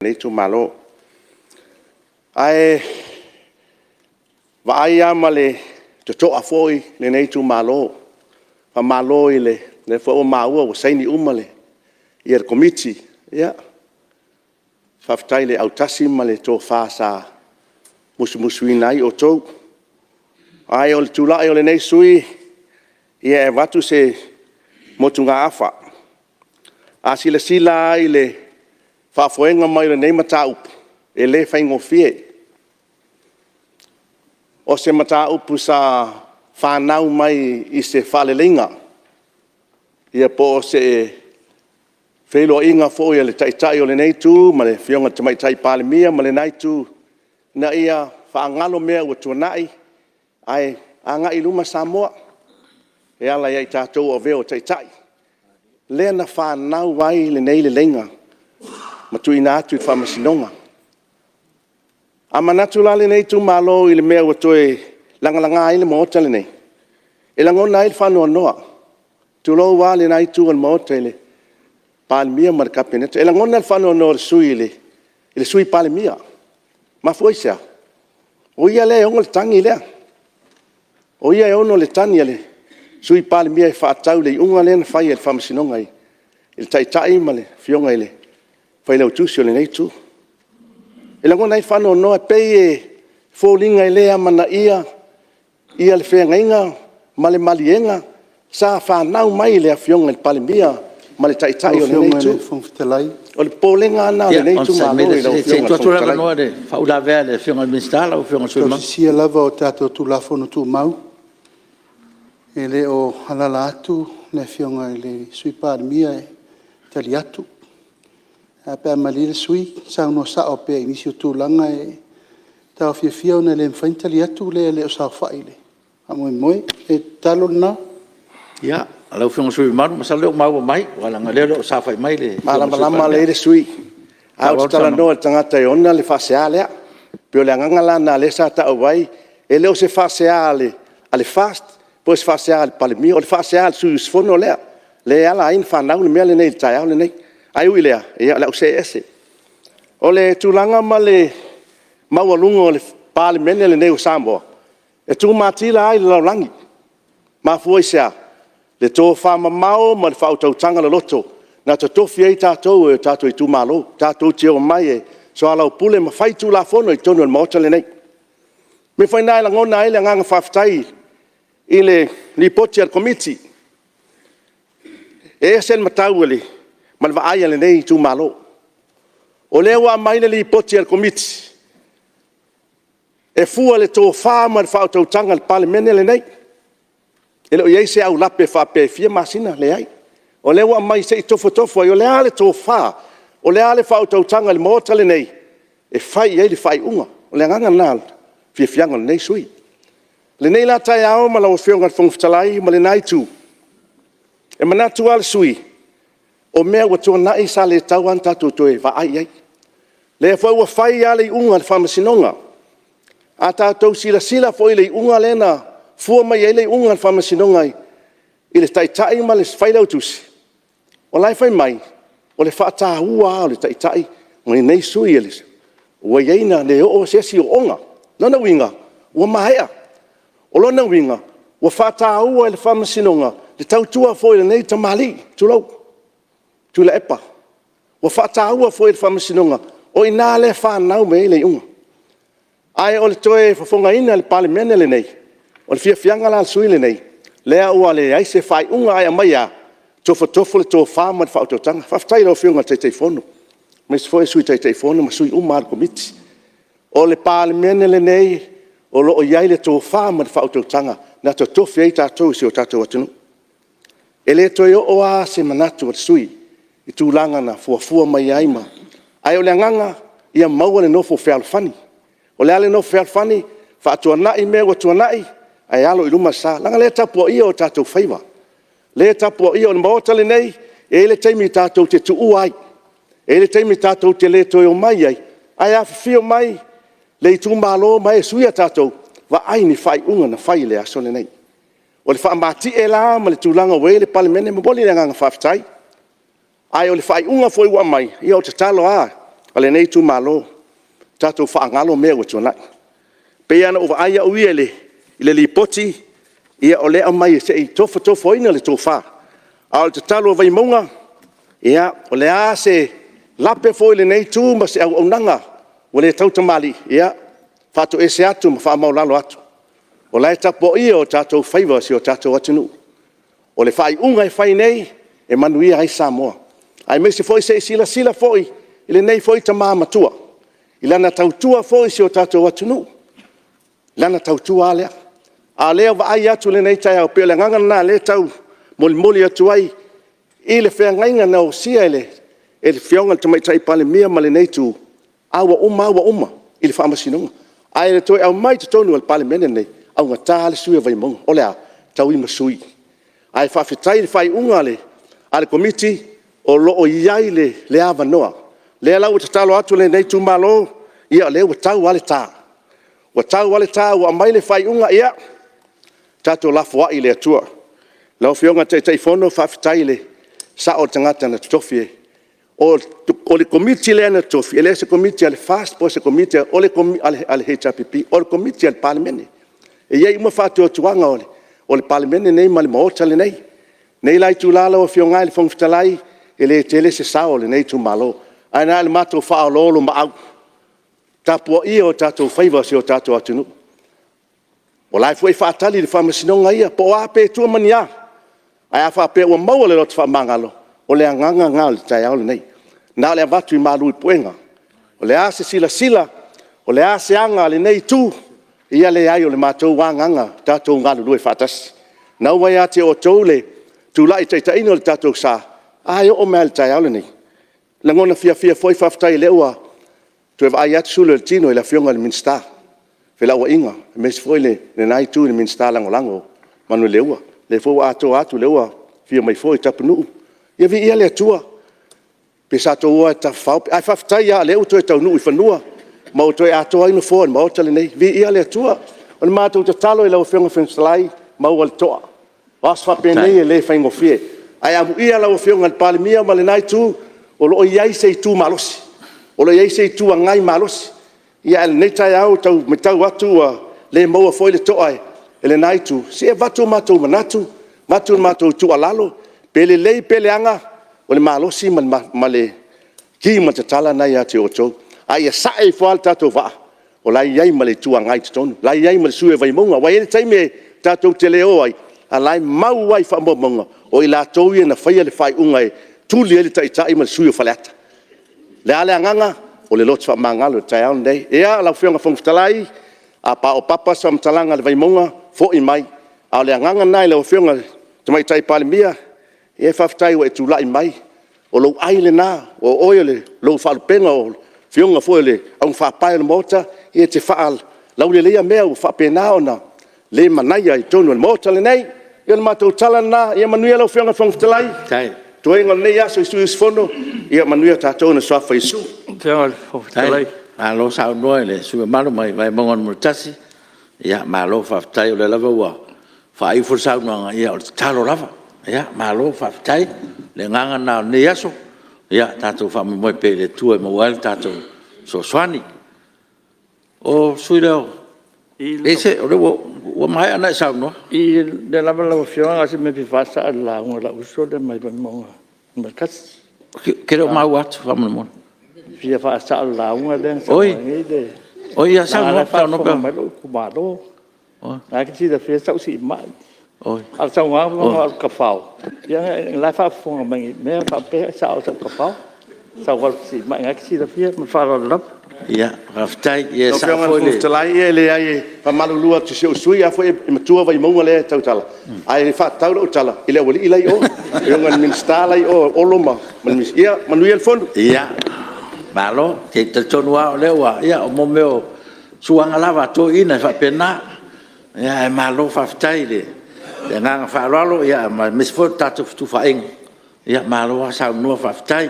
lenei itumalo. Ae vaai lava ma le totoa foi lenei itumalo, faamalo o lea foi ua maua ua saini uma le Komiti. Faafetai i le autasi ma le tofa sa musumusuina ai outou. Ae o le tulai o lenei sui usufono e avatu se motugaafa. A silasila lava i le faafoega mai o lenei mataupu, e le faigofie. O se mataupu sa fanau mai i se faaleleiga po o se feiloaiga foi a le Taitai o lenei Itu ma le Afioga i le Tamaitai Palemia ma lena Itu, ina ia faagalo mea ua tuanai ae agai i luma Samoa e ala ia i tatou ua avea o Taitai, lea na fanau ai lenei leleiga ma tuuina atu i le Faamasinoga. A manatu la lenei itumalo i le mea ua toe lagalaga ai le Maota lenei, e lagona ai le faanoanoa, tulou lava lena Itu o le Maota i le Palemia ma le Kapeneta. E lagona le faanoanoa o le sui usufono i le Sui Palemia. E mafua i se a? O ia lea e ona le tagi lea. O ia e ona le tagi a le Sui Palemia e faatatau i le iuga lea na fai e le Faamasinoga i le Taitai ma le Afioga i le Failautusi o lenei Itu. E lagona ai le faanoanoa, e pei e foliga e le amanaia le feagaiga ma le maliega sa fanau mai i le Afioga i le Palemia ma le Taitai o lenei Lau Afioga i Itu. le Fofoga Fetalai… O le popolega lava lena o lenei itumalo i lau Ia, onosai mai se i Afioga i le tuu atu Fofoga le Fetalai. avanoa i le faauilavea a le Afioga i le Minisita lau Afioga i le sui usufono mamalu. Tausisia lava o tatou Tulafono Tumau, e le o alaala atu le Afioga i le Sui Palemia e tali atu. Ae a pe a malie le sui usufono, saunoa sao pea i nisi o tulaga e taofiofia ona e le mafai ona tali atu le e le o saofai i le faamoemoe. O le tatalo lena. Ia, lau Afioga i le sui usufono mamalu, masalo o lea ua maua mai, aua leaga o lea e le o saofai mai le E malamalama lelei le sui usufono, ae ou te talanoa i le tagata e ona le faasea lea. E pei o le agaga la lena o lea sa tau ai, e le o se faasea a le FAST po o se faasea a le Palemia, o le faasea a le sui usufono lea, lea e ala ai ona fanau le mea lenei i le taeao lenei. Ae ui i lea, o le a ou see ese. O le tulaga ma le maualuga o le Palemene lenei o Samoa, e tumatila lava i le lalolagi. E mafua i se a? Le tofamamao ma le faautautaga loloto na totofi ai tatou e o tatou itumalo, tatou te omai e soalaupule ma fai Tulafono i totonu o le Maota lenei. O le mea foi lena e lagona ai le agaga faafetai i le Lipoti a le Komiti. E ese le matau ma le vaai a lenei itumalo. O lea ua aumai le Lipoti a le Komiti e fua i le tofa ma le faautautaga a le Palemene lenei. E le o i ai se aulape faapea e fia masina, leai. O lea ua aumai se i tofotofo ai, o le a le tofa, o le a le faautautaga i le Maota lenei e fai i ai le faaiuga. O le agaga lena o le fiafiaga o lenei sui usufono. I lenei la taeao lau Afioga i le Fofoga Fetalai ma lena Itu, e manatu lava le sui usufono, o mea ua tuanai sa le tatau lava ona tatou toe vaai i ai. O lea foi ua fai lava le iuga a le Faamasinoga. A tatou silasila foi i le iuga lea na fua mai ai le iuga a le Faamasinoga i le Taitai ma le Failautusi, o la e fai mai, o le faataua lava o le Taitai ma lenei sui usufono ua le oo se isi ooooga. O lona uiga, ua maea. O lona uiga, ua faataua e le Faamasinoga le tautua foi a lenei tamalii, tulou, Tuilaepa. Ua faataua foi e le Faamasinoga, o i ina lea e fanau mai ai le iuga. Ae o le toe fofogaina e le Palemene lenei, o le fiafiaga la o le sui usufono lenei, lea ua leai se faaiuga ae aumai e a? Tofotofo le tofa ma le faautautaga. Faafetai i lau Afioga i le Taitaifono, aemaise foi le Sui Taitaifono ma sui uma lava o le Komiti. O le Palemene lenei o lo o i ai le tofa ma le faautautaga na totofi ai tatou e si o tatou atunuu. E le toe oo lava se manatu o le sui usufono i tulaga na fuafua mai ai ma… Ae o le agaga, ia maua le nofo fealofani. O le a le nofo fealofani? Faatuanai mea ua tuanai ae alo i luma le sa, leaga o lea e tapuaia o tatou faiva. O lea e tapuaia, o le Maota lenei, e i ai le taimi tatou te tuua ai, e i ai le taimi tatou te le toe omai ai, ae afifio mai le itumalo ma e suia tatou, vaai i ni faaiuga na fai i le aso lenei. O le faamatie la ma le tulaga ua i ai le Palemene, e momoli le agaga faafetai. Ae o le faaiuga foi ua aumai, ia o le tatalo lava a lenei itumalo, tatou faagalo mea ua tuanai. E pei lava ona ou vaai au ia i le Lipoti, ia o lea e aumai se i tofotofoina le tofa. A o le tatalo a Vaimauga, ia, o le a se lape foi i lenei itu ma se auaunaga ua le tautamalii, ia faatoese atu ma faamaualalo atu, o la e tapuaia o tatou faiva e si o tatou atunuu. O le faaiuga e fai nei, e manuia ai Samoa, aemaise foi se i silasila foi i lenei foi tama matua i lana tautua foi i si o tatou atunuu, lana tautua lava lea. A o lea e vaai atu i lenei taeao, e pei o le agaga lena o lea e tau molimoli atu ai i le feagaiga na osia e le Afioga i le Tamaitai Palemia ma lenei Itu, a ua uma lava ua uma i le Faamasinoga. Ae o le toe aumai i totonu o le Palemene lenei, e augata lava le sui usufono o Vaimauga. O le a? Taui ma sui. Ae faafetai i le faaiuga a le Komiti o lo o i ai le avanoa. O lea la ua tatalo atu lenei itumalo, ia o lea ua tau lava le ta, ua tau lava le ta ua aumai le faaiuga, ia tatou lafoai i le Atua. Lau Afioga i le Taitaifono, faafetai i le sao o le tagata na totofi. O le Komiti lea na totofi, e le o se Komiti a le FAST po o se Komiti a le HRPP, o le Komiti a le Palemene. E i ai uma le faatuatuaga o le Palemene lenei ma le Maota lenei. O lenei la itula lau Afioga e i le Fofoga Fetalai, e le tele se sao o lenei itumalo, ae na ona matou faaoloolomaau, tapuaia o tatou faiva e si o tatou atunuu. O la e foi e faatali le Faamasinoga ia, po o a, pe tua ma ni a. Ae a faapea ua maua le loto faamagalo, o le agaga lena o le taeao lenei, na ona avatu i malu i puega. O le a se silasila, o le a se aga a lenei Itu, ia e leai o le matou lava agaga, tatou galulue faatasi. O lena ua ia te outou le tulai i le taitaiga o le tatou sa, a e oo mai lava i le taeao lenei. E lagona fiafia foi faafetai o lea ua toe vaai atu sulu o le tino i le Afioga i le Minisita o Felauaiga, aemaise foi lena Itu i le Minisita Lagolago ia Manuleleua. O lea foi ua atoa atu o lea ua afio mai foi Tapunuu. Ia viia le Atua, pe sa outou o lava e tafafao, ae faafetai lava o lea ua toe taunuu i fanua ma ua toe atoa ai Nofoa o le Maota lenei. Viia le Atua. O le matou tatalo i lau Afioga i le Fofoga Fetalai, maua le toa. O aso faapenei e le faigofie. Ae amuia lau Afioga i le Palemia ma lena Itu, o lo o i ai se Itu malosi, o lo o i ai se Itu Agai malosi. Ae o lenei taeao e tau matau atu ua le maua foi le toa e lena Itu, se i avatu o matou manatu, avatu le matou tuualalo, pe lelei pe leaga, o le malosi ma le ki ma le tatala lena ia te outou. Ae ia sae ifo lava lo tatou vaa, o la e i ai ma le Itu Agai i totonu, o la e i ai ma le sui usufono o Vaimauga. Aua e i ai le taimi tatou te le o ai, a o la e mau lava i faamaumauga, o i latou ia na faia le faaiuga e tuli ai le Taitai ma le sui usufono o Faleata. O le a le agaga? O le loto faamagalo i le taeao lenei. Ia, lau Afioga i le Fofoga Fetalai, a paopapa se faamatalaga a le Vaimauga, foi mai. A o le agaga lena i lau Afioga i le Tamaitai Palemia, ia faafetai ua e tulai mai, o lou ai lena, o oe o lou faalupega o le Afioga foi o le augafaapae o le Maota, e te faalauleleia mea ua faapena ona le manaia i totonu o le Maota lenei. Ia o le matou tala lena, ia manuia lau Afioga i le Fofoga Fetalai, toega o lenei aso i sui usufono, ia manuia tatou ona o le suafa o Iesu. Malo saunoa i le sui usufono mamalu mai Vaimauga 1. Malo faafetai o lea lava ua faaiu foi le saunoaga, ia o le tatalo lava. Malo faafetai. O le agaga lena o lenei aso, ia tatou faamoemoe pea i le Atua e maua ai le tatou fesoasoani. O le sui usufono lea, o lea ua maea ona e saunoa. I lea lava lau Afioga, na o se mea e fia faasao i le lauga a lou uso lea mai Vaimauga 1. Ou te le o maua atu faamolemole. E fia faasao i le lauga lea na saunoa ai nei le… Oi ia leaga o saunoa la e faafofoga mai lou itumalo. O lena e te silafia sa ou siimai. A o le saunoaga fai mai na o le tafao, ia o la e faafofoga mai ne i mea faapea sa ou tafao. Sa ou alu ou te siimai o lena e te silafia. Ma le faaaloalo lava. Ia faafetai, e Lau sao Afioga i le foi Fofoga le… Fetalai, e leai e faamalulu atu i si ou sui usufono, a foi e matua Vaimauga lea e tautala, ae faatatau lau tala i le aualii la e i o, afioga i Minisita la e i o o Olo ma… Ia manuia le Fono. Ia, malo. Ou te talitonu lava o lea ua… ia o mea o suaga lava a toeaiina e faapena. Ae malo faafetai i le agaga faaaloalo aemaise foi o le tatou fetufaaiga. Malo lava saunoa faafetai.